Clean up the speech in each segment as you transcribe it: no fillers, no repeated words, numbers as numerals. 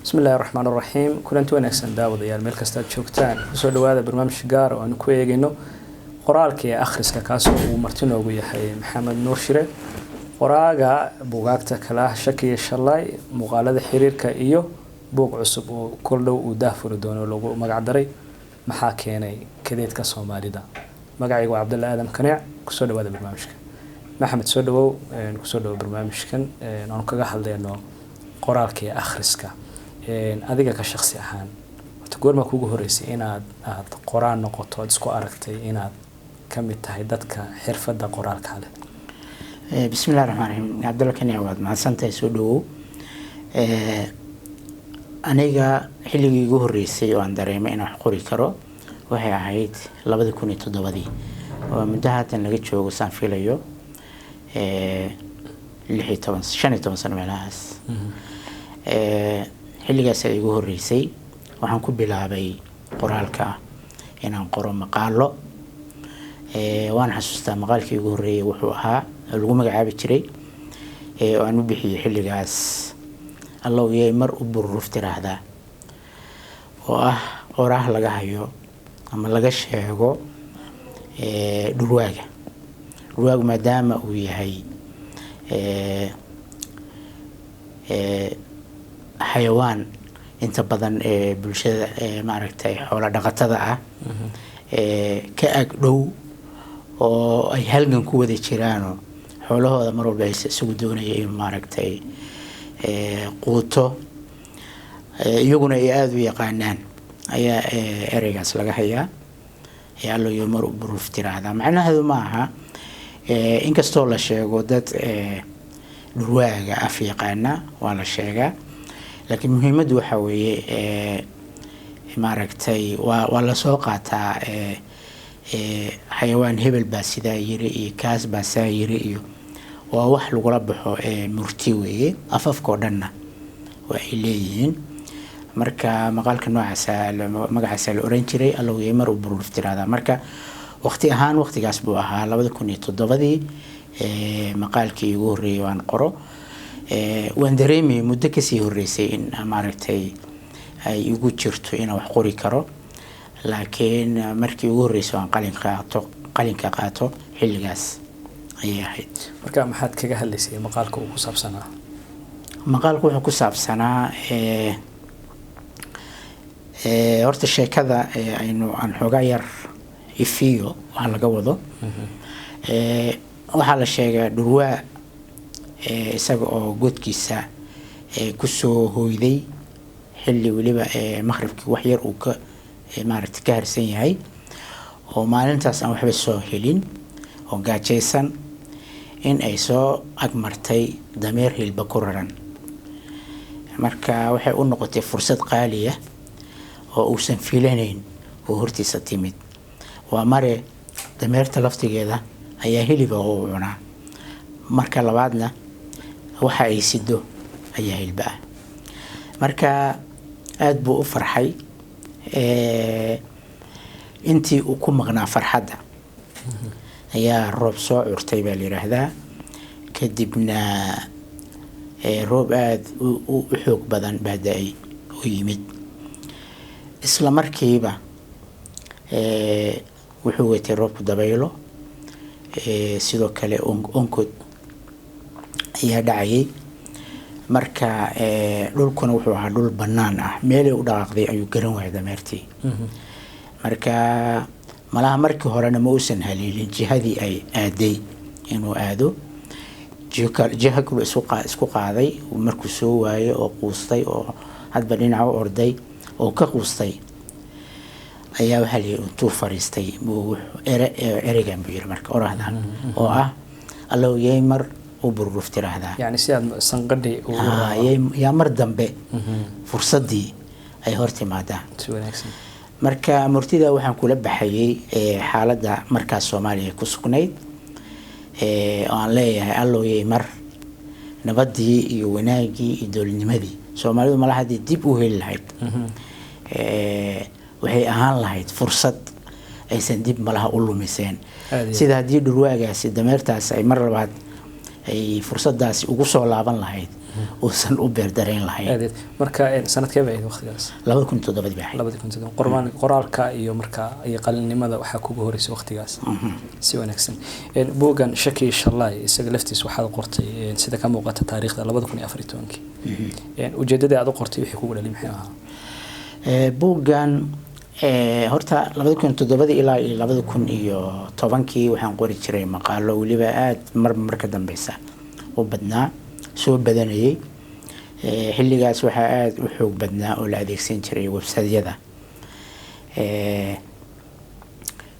Bismillahi raxmaan raxiim. Kulanti wanaagsan, daawadayaal, meel kastaad joogtaan, kusoo dhawaada barnaamij gaar oo aanu ku eegayno qoraalka ee akhriska, kaasoo uu marti noogu yahay Maxamed Nuur Shire, qoraaga buugaagta kala ah Shaki iyo Shalay, Muuqaalada Xiriirka iyo buug cusub oo kordhow uu daahfuri doono, lagu magacdaray Maxaa Keenay Kadeedka Soomaalida. Magacaygu waa Cabdalla Aadam Kaneec. Kusoo dhawaada barnaamijka. Maxamed, soo dhawow, kusoo dhawow barnaamijkan aanu kaga hadlayno qoraalka iyo akhriska. Adiga ka shaksi ahaan, horta goormaa kuugu horeysay inaad aada qoraal noqoto, aad isku aragtay inaad ka mid tahay dadka xirfadda qoraalka leh? Bismillahi raxmaan raxiim. Cabdalla Kenya, waad mahadsantahay, soo dhawow. Aniga xilligii igu horreysay oo aan dareemay inaan wax qori karo waxay ahayd 2007-dii, oo muddo haatan laga joogo, saan filayo, 16, 15 sano meelahaas. Xilligaas igu horreysay. Waxaan ku bilaabay qoraalka inaan qoro maqaalo. Waan xasuustaa, maqaalkii ugu horreeyay wuxuu ahaa oo lagu magacaabi jiray oo aan u bixiyey xilligaas "Allow yay mar u bururuf tiraahdaa", oo ah oraah laga hayo ama laga sheego dhurwaaga. Dhurwaagu maadaama uu yahay xayawaan inta badan ee bulshada maaragtay xoola dhaqatada ah ka ag dhow oo ay halgan ku wada jiraanoo xoolahooda mar walba isagu doonaya inuu maaragtay quuto, iyaguna ay aada u yaqaanaan, ayaa ereygaas laga hayaa "Alloyo mar u buruuf tiraahdaa". Macnaheedu ma aha, inkastoo la sheego dad dhurwaaga af yaqaana waa la sheegaa, laakiin muhiimaddu waxaa weeye maaragtay waa lasoo qaataa xayawaan hebel baa sidaa yiri iyo kaas baa saa yiri, iyo waa wax lagula baxo murti weeye. Afafka oo dhanna waa ay leeyihiin. Marka maqaalka noocaasa magacaasa la oran jiray "Allow mar u bururuf tiraahdaa". Marka waqti ahaan waqtigaas buu ahaa, 2007-dii, maqaalkii igu horreeyay waan qoro. Waan dareemayay muddo kasii horreysay in maaragtay ay igu jirto inaan wax qori karo, laakiin markii ugu horreysay waan qalin qaato, qalinka qaato, xilligaas ayay ahayd. Marka maxaad kaga hadlaysay maqaalka uu ku saabsanaa? Maqaalku wuxuu ku saabsanaa, horta sheekada aynu aan xoogaa yar ifiyo waxa laga wado. Waxaa la sheegaa dhurwaa isaga oo godkiisa kusoo hoyday xilli weliba maqribkii wax yar uu ka maaragtay ka harsan yahay, oo maalintaas aan waxba soo helin oo gaajaysan, in ay soo agmartay dameer hilba ku raran. Marka waxay u noqotay fursad qaaliya oo uusan filanayn oo hortiisa timid. Waa mare dameerta laftigeeda ayaa hiliba oo u cunaa, marka labaadna waxa ay sido ayaa hilba ah. Marka aada buu u farxay. Intii uu ku maqnaa farxadda ayaa roob soo curtay baa la yidhaahdaa. Kadibna roob aada u xoog badan baa da-ay oo yimid. Isla markiiba wuxuu watay roobku dabaylo, sidoo kale onkod ayaa dhacayay. Marka dhulkuna wuxuu ahaa dhul banaan ah, meelay u dhaqaaqday ayuu garan waayay dameertii. Marka malaha markii horena ma uusan haleelin jihadii ay aaday inuu aado, jiho kalu isku qaaday. Markuu soo waayay oo quustay oo hadba dhinaca u orday oo ka quustay, ayaa waxaa la yidhi intuu fariistay buu ereygan buu yiri, marka orahdan oo ah "Allow yay mar u bururuf tiraahdaa". Yani si aad sanqadhi ugu Yaa mar dambe fursaddii ay hor timaadaa. Si wanaagsan. Marka murtida waxaan kula baxayay xaaladda markaas Soomaaliya ku sugnayd, oo aan leeyahay allow yay mar nabadii iyo wanaagii iyo dowladnimadii Soomaalidu malaha haddii dib u heli lahayd, waxay ahaan lahayd fursad aysan dib malaha u lumiseen, sida haddii dhurwaagaasi dameertaasi ay mar labaad ay fursadaasi ugu soo laaban lahayd. Uusan u beerdarayn lahayn. Aad marka sanadkee bay ahayd waqtigaas? 2007-dii bay ahayd. 2007. Qormaan qoraalka iyo marka iyo qalinimada waxaa kugu horeysay waqtigaas. Si wanaagsan. Buuggan Shaki Shallaay isaga laftiis waxaad qortay, sida ka muuqata taariikhda, 2014-kii. Ujeedadii aad u qortay, wixii kugu dhali maxay ahaa? Buuggan horta 2007-dii ilaa iyo 2010-kii waxaan qori jiray maqaalo, weliba aada marba marka dambeysa u badnaa, soo badanayay. Xilligaas waxaa aada u xoog badnaa oo la adeegsan jiray website-yada.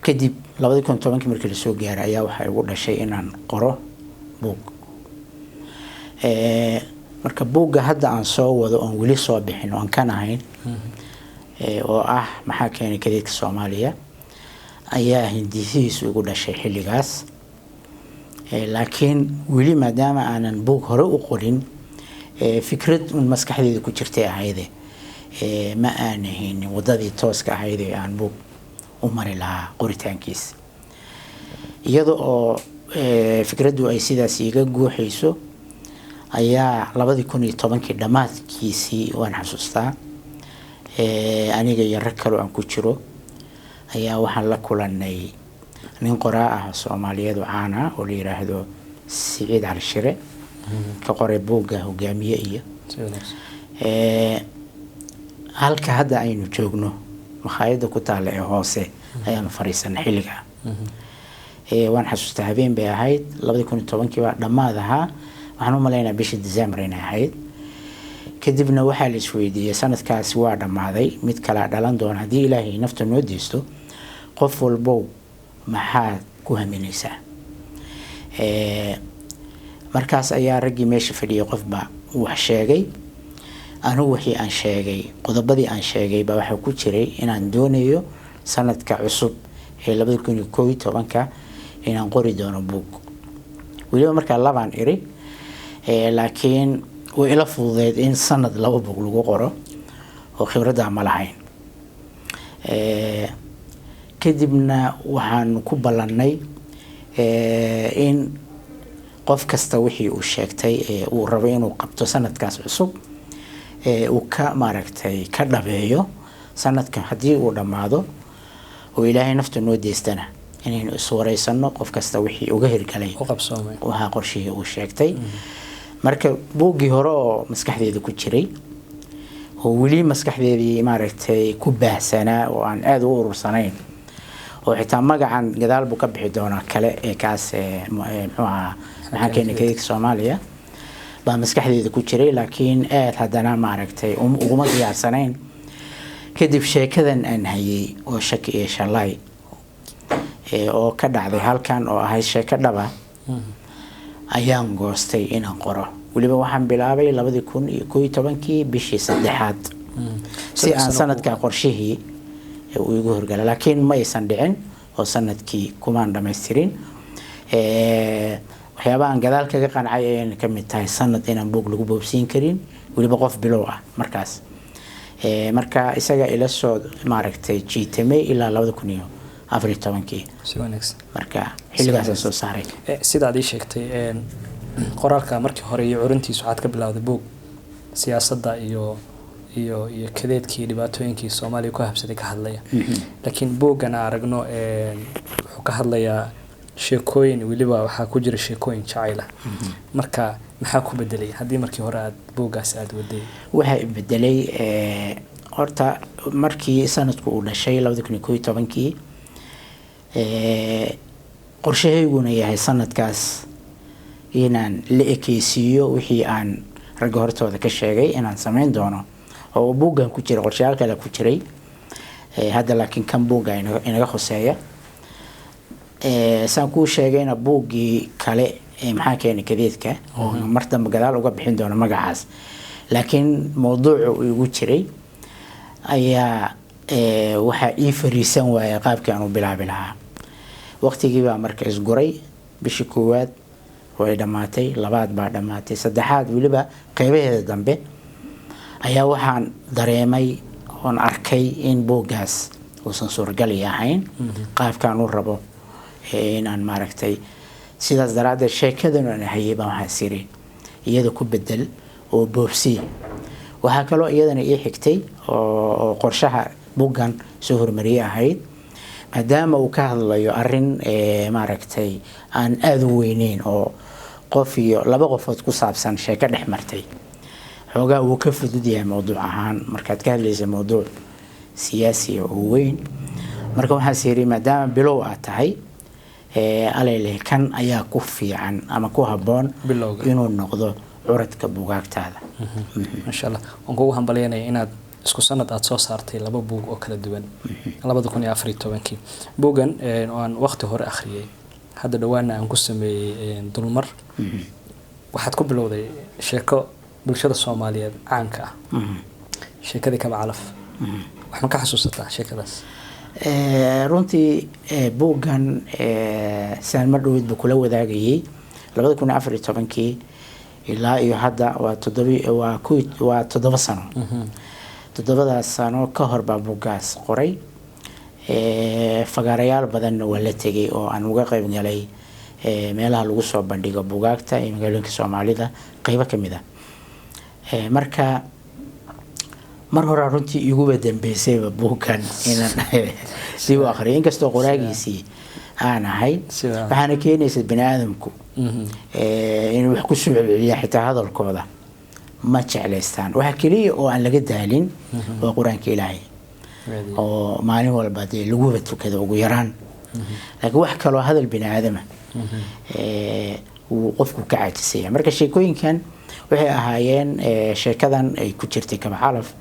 Kadib 2010-kii markii lasoo gaaray ayaa waxaa igu dhashay inaan qoro buug. Marka buugga hadda aan soo wado oon weli soo bixin oon kan ahayn, oo ah Maxaa Keenay Kadeedka Soomaaliya, ayaa hindisihiisu igu dhashay xilligaas. Laakiin weli maadaama aanan buug hore u qorin, fikrad un maskaxdeyda ku jirtay ahayde, ma aana haynin wadadii tooska ahayd ee aan buug u mari lahaa qoritaankiisa. Iyada oo fikraddu ay sidaas iiga guuxayso ayaa 2010-kii dhammaadkiisii, waan xasuustaa, aniga iyo rag kaloo aan ku jiro ayaa waxaan la kulanay nin qoraa ah oo Soomaaliyeed oo caan ah oo la yiraahdo Siciid Cali Shire, ka qoray buugga Hogaamiye iyo Si wanaagsan. Halka hadda aynu joogno, makhaayadda ku taalla ee hoose, ayaanu fariisanay xilligaa. Waan xasuustaa, habeen bay ahayd, 2010-kii baa dhammaad ahaa, waxaan u maleynayaa bishii December inay ahayd. Kadibna waxaa la isweydiiyey, sanadkaasi waa dhammaaday, mid kalaa dhalan doona haddii Ilaahay nafta noo deysto, qof walbow maxaad ku haminaysaa? Markaas ayaa raggii meesha fadhiyay qofba wax sheegay. Anigu wixii aan sheegay, qodobadii aan sheegay baa waxaa ku jiray inaan doonayo sanadka cusub ee 2011-ka inaan qori doono buug. Weliba markaa labaan iri, laakiin way ila fududeyd in sanad laba buug lagu qoro oo khibraddaa ma lahayn. Kadibna waxaan ku ballannay in qof kasta wixii uu sheegtay ee uu rabo inuu qabto sanadkaas cusub uu ka maaragtay ka dhabeeyo sanadkan haddii uu dhammaado oo Ilaahay nafta noo deystana, inaynu iswareysano qof kasta wixii uga hirgalay U qabsoomay. Waxaa qorshihii uu sheegtay. Marka buuggii hore oo maskaxdeeda ku jiray oo weli maskaxdeedii maaragtay ku baahsanaa oo aan aada u urursanayn, oo xitaa magacan gadaal buu ka bixi doonaa kale ee kaas muxuu ahaa, Maxaa Keenay Kadeedka Soomaaliya, baa maskaxdeeda ku jiray, laakiin aada haddana maaragtay uguma diyaarsanayn. Kadib sheekadan aan hayay oo Shaki iyo Shalay oo ka dhacday halkan, oo ahayd sheeko dhaba, ayaan goostay inaan qoro. Weliba waxaan bilaabay 2011-kii bishii saddexaad si aan 3 sano. Sanadkaa qorshihii uu igu horgala, laakiin ma aysan dhicin oo sanadkii kumaan dhamaystirin. Waxyaabaha aan gadaal kaga qancay ayayna ka mid tahay sanad inaan buug lagu boobsiin karin, weliba qof bilow ah markaas. Marka isaga ila soo maaragtay jiitamay ilaa 2014-kii. Si wanaagsan. Marka xilligaasaan soo saaray. Sidaad ii sheegtay, qoraalka markii hore iyo curintiisa waxaad ka bilowday buug siyaasadda iyo kadeedkii dhibaatooyinkii Soomaaliya ku habsaday ka hadlaya, laakiin buuggan aan aragno wuxuu ka hadlayaa sheekooyin, weliba waxaa ku jira sheekooyin jacayl ah. Marka maxaa ku bedelay haddii markii hore aad buuggaas aada waday? Waxaa bedelay, horta markii sanadku uu dhashay 2011-kii, qorshahayguna yahay sanadkaas inaan la ekeysiiyo wixii aan ragga hortooda ka sheegay inaan sameyn doono oo buuggan ku jira. Qorshayaal kale ku jiray hadda, laakiin kan buugga inaga khuseeya. Saan kuu sheegayna, buuggii kale ee Maxaa Keenay Kadeedka, oo mar dambe gadaal uga bixin doono magacaas, laakiin mawduuca uu igu jiray ayaa waxaa ii fariisan waayay qaabkii aan u bilaabi lahaa. Waqtigii baa marka isguray. Bishii koowaad way dhammaatay, labaad baa dhammaatay, saddexaad, weliba qeybaheeda dambe ayaa waxaan dareemay oon arkay in buuggaas uusan suuragal ii ahayn qaabkaan u rabo inaan maaragtay. Sidaas daraaddeed sheekadan aan hayay baan waxaan siri iyada ku bedel. oo boobsiya. Waxaa kaloo iyadana ii xigtay oo qorshaha buuggan soo hormariyey ahayd, maadaama uu ka hadlayo arin maaragtay aan aada u weyneyn oo qof iyo laba qofood ku saabsan, sheeko dhex martay, xoogaa wuu ka fudud yahay mowduuc ahaan markaad ka hadlaysa mowduuc siyaasiya oo weyn. Marka waxaas yidhi, maadaama bilow aad tahay, alayleh kan ayaa ku fiican ama ku habboon bilowga inuu noqdo curadka buugaagtaada. Maasha Allah, waan kugu hambalyanaya inaad isku sanad aada soo saartay laba buug oo kala duwan, 2014-kii. Buuggan oo aan waqti hore akhriyay, hadda dhawaana aan ku sameeyey dulmar, waxaad ku bilowday sheeko bulshada Soomaaliyeed caanka ah, sheekadii Kaba Calaf. Wax ma ka xasuusataa sheekadaas? Runtii buuggan saan mar dhaweyd buu kula wadaagayay, 2014-kii ilaa iyo hadda waa toddobi, waa ku waa 7 sano. 7daas sano ka hor baa buuggaas qoray. Fagaarayaal badanna waa la tegay oo aan uga qayb galay meelaha lagu soo bandhigo buugaagta ee magaalooyinka Soomaalida qeybo ka mid ah. Marka mar horaa runtii iguba dambeysayba buuggan inaan dib u aqriyo, inkastoo qoraagiisii aan ahay. Waxaana keenaysa bani aadamku inuu wax kusoo celceliya, xitaa hadalkooda ma jeclaystaan. Waxa keliya oo aan laga daalin waa Qur-aanka Ilaahay oo maalin walba dee laguba tukado ugu yaraan, laakiin wax kaloo hadal bini aadama wuu qofku ka caajisaya. Marka sheekooyinkan waxay ahaayeen sheekadan ay ku jirtay Kaba Calaf,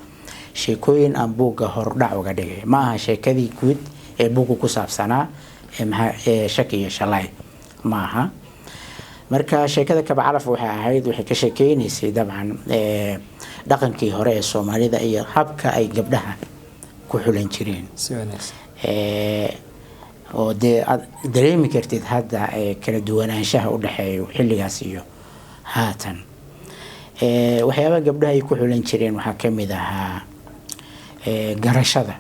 sheekooyin aan buugga hordhac uga dhigay. Ma aha sheekadii guud ee buugga ku saabsanaa ee Shaki iyo Shalay ma aha. Marka sheekada Kaba Calaf waxay ahayd, waxay ka sheekeynaysay dabcan dhaqankii hore ee Soomaalida iyo habka ay gabdhaha ku xulan jireen. Si wanaagsan. Oo dee aad dareemi kartid hadda kala duwanaanshaha u dhexeeyo xilligaas iyo haatan. Waxyaabaha gabdhaha ay ku xulan jireen waxaa ka mid ahaa garashada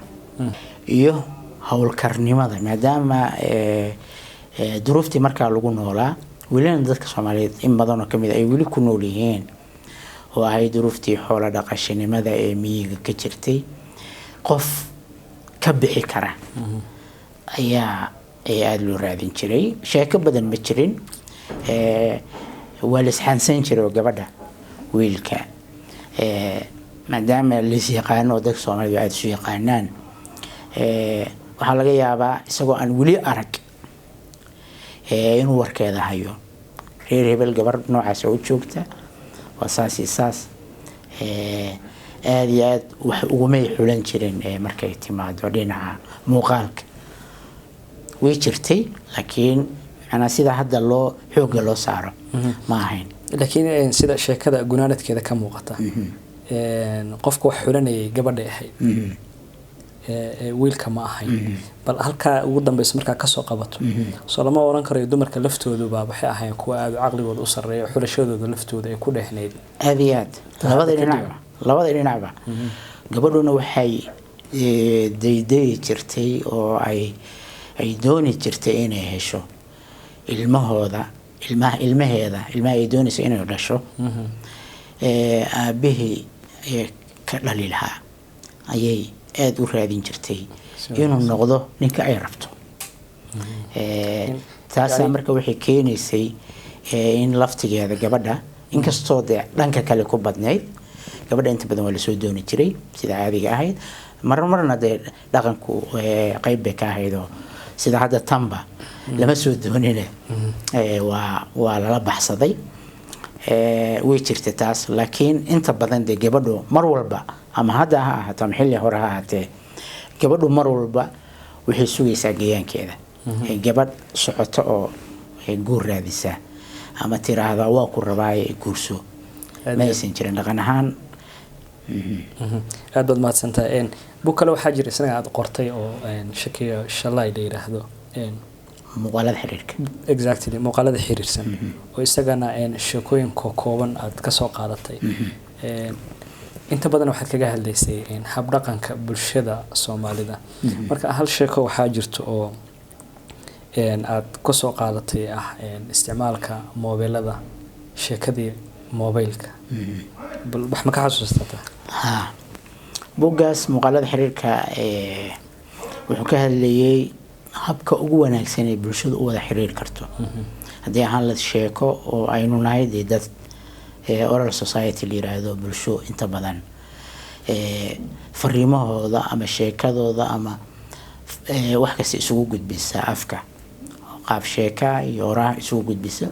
iyo howlkarnimada, maadaama duruuftii markaa lagu noolaa welina dadka Soomaaliyeed in badan oo kamid ay weli ku nool yihiin oo ahayd duruuftii xoolo dhaqashanimada ee miyiga ka jirtay. Qof ka bixi kara ayaa aada loo raadin jiray. Sheeko badan ma jirin, waa la isxaansan jiray oo gabadha wiilka maadaama lais yaqaano oo dadka Soomaalida aada isu yaqaanaan, waxaa laga yaabaa isagoo aan weli arag inuu warkeeda hayo: reer hebel gabar noocaas oo u joogta waa saas iyo saas. Aada iyo aada wax ugumay xulan jirin markay timaado dhinaca muuqaalka. Way jirtay, laakiin macnaa sida hadda loo xoogga loo saaro ma ahayn. Laakiin sida sheekada gunaanadkeeda ka muuqata, qofka wax xulanayay gabadhay ahayd, wiilka ma ahayn. Bal halkaa ugu dambeysa markaa kasoo qabato, soo lama oran karayo dumarka laftooduba waxay ahayn kuwa aada caqligooda u sarreeya, xulashadooda laftooda ay ku dheehnayd? Aada iyo aad, labada dhinacba, labada dhinacba. Gabadhuna waxay daydayi jirtay oo ay dooni jirtay inay hesho ilmahooda, ilmaha, ilmaheeda, ilmaha ay doonayso inay dhasho aabihii ka dhali lahaa ayay aada u raadin jirtay, inuu noqdo ninka ay rabto. Taasaa marka waxay keenaysay in laftigeeda gabadha, inkastoo dee dhanka kale ku badnayd gabadha, inta badan waa lasoo dooni jiray sida caadiga ahayd. Mar marna dee dhaqanku qeyb bay ka ahayd, oo sida hadda tanba lama soo doonine, waa lala baxsaday. Way jirta taas, laakiin inta badan dee gabadhu mar walba, ama hadda ha ahaato ama xilli hore ha ahaatee, gabadhu mar walba waxay sugaysaa gayaankeeda. Gabadh socoto oo guur raadisa ama tiraahda waa ku rabaaye guurso ma aysan jirin dhaqan ahaan. Aad baad mahadsantahay. Bug kale waxaa jira isnaga aada qortay oo Shakiyo Shalay la yiraahdo. Muuqaalada xiriirka. Exactly, muuqaalada xiriirsan, oo isagana sheekooyin kooban aad kasoo qaadatay. Inta badan waxaad kaga hadlaysay habdhaqanka bulshada Soomaalida. Marka hal sheeko waxaa jirta oo aad kasoo qaadatay ah isticmaalka moobeelada, sheekadii Mobilka bal wax ma ka xasuustataa? Ha, buuggaas muuqaalada xiriirka wuxuu ka hadlayay habka ugu wanaagsan ee bulshadu u wada xiriiri karto, haddii ahaan la sheeko oo aynu nahay dee dad oral society la yiraahdo, bulsho inta badan fariimahooda ama sheekadooda ama wax kasta isugu gudbisa afka, qaab sheeka iyo oraha isugu gudbisa.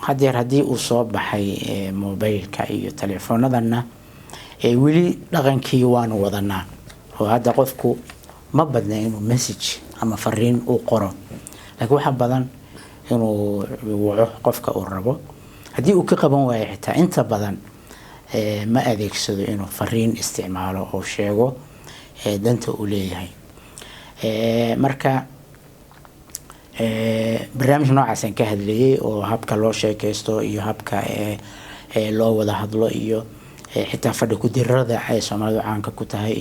Haddeer haddii uu soo baxay mobilka iyo telefoonadana, weli dhaqankii waanu wadanaa, oo hadda qofku ma badna inuu message ama fariin uu qoro, laakiin waxaa badan inuu waco qofka uu rabo. Haddii uu ka qaban waayo xitaa, inta badan ma adeegsado inuu fariin isticmaalo oo sheego danta uu leeyahay. Marka barnaamij noocaasaan ka hadlayay, oo habka loo sheekeysto iyo habka loo wada hadlo iyo xitaa fadhi ku-dirada ay Soomaalidu caanka ku tahay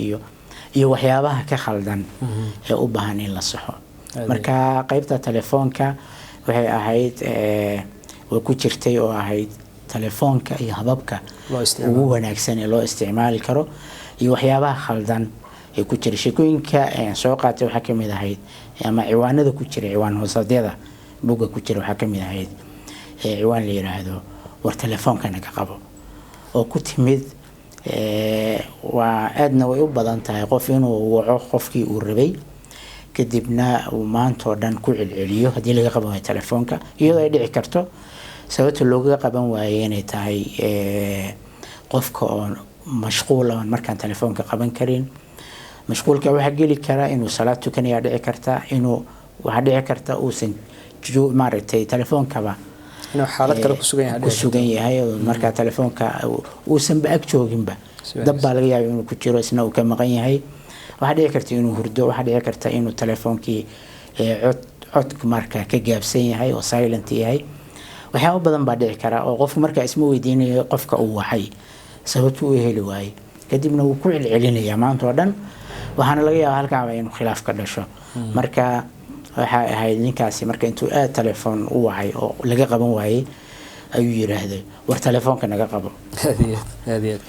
iyo waxyaabaha ka khaldan ee u baahan in la saxo. Marka qeybta telefoonka waxay ahayd, way ku jirtay, oo ahayd telefoonka iyo hababka ugu wanaagsan ee loo isticmaali karo iyo waxyaabaha khaldan ee ku jira. Sheekooyinka soo qaatay waxaa kamid ahayd, ama ciwaanada ku jira, ciwaan hoosadyada buugga ku jira waxaa kamid ahayd ciwaan la yiraahdo "War telefoonka naga qabo", oo ku timid waa aadna way u badan tahay qof inuu waco qofkii uu rabay, kadibna uu maanta oo dhan ku celceliyo haddii laga qaban waayo telefoonka, iyadoo ay dhici karto sababta looga qaban waayo inay tahay qofka oo mashquul oon markaan telefoonka qaban karin. Mashquulka waxaa geli kara inuu salaad tukanayaa dhici karta, inuu waxaa dhici karta uusan maaragtay telefoonkaba inuu xaalad kale ku sugan yahay. Ku sugan yahay oo markaa telefoonka uusanba ag jooginba, dab baa laga yaaba inuu ku jiro, isna uu ka maqan yahay. Waxaa dhici karta inuu hurdo, waxaa dhici karta inuu telefoonkii codku markaa ka gaabsan yahay oo silent yahay. Waxyaabo badan baa dhici kara oo qofku markaa isma weydiinayo qofka uu wacay sababtu uu heli waayey, kadibna wuu ku celcelinayaa maanta oo dhan, waxaana laga yaabaa halkaaba inuu khilaaf ka dhasho. Marka waxay ahayd ninkaasi marka intuu aada telefoon u wacay oo laga qaban waayey ayuu yiraahday, "War telefoonka naga qabo." Aad iyo aad, aad iyo aad.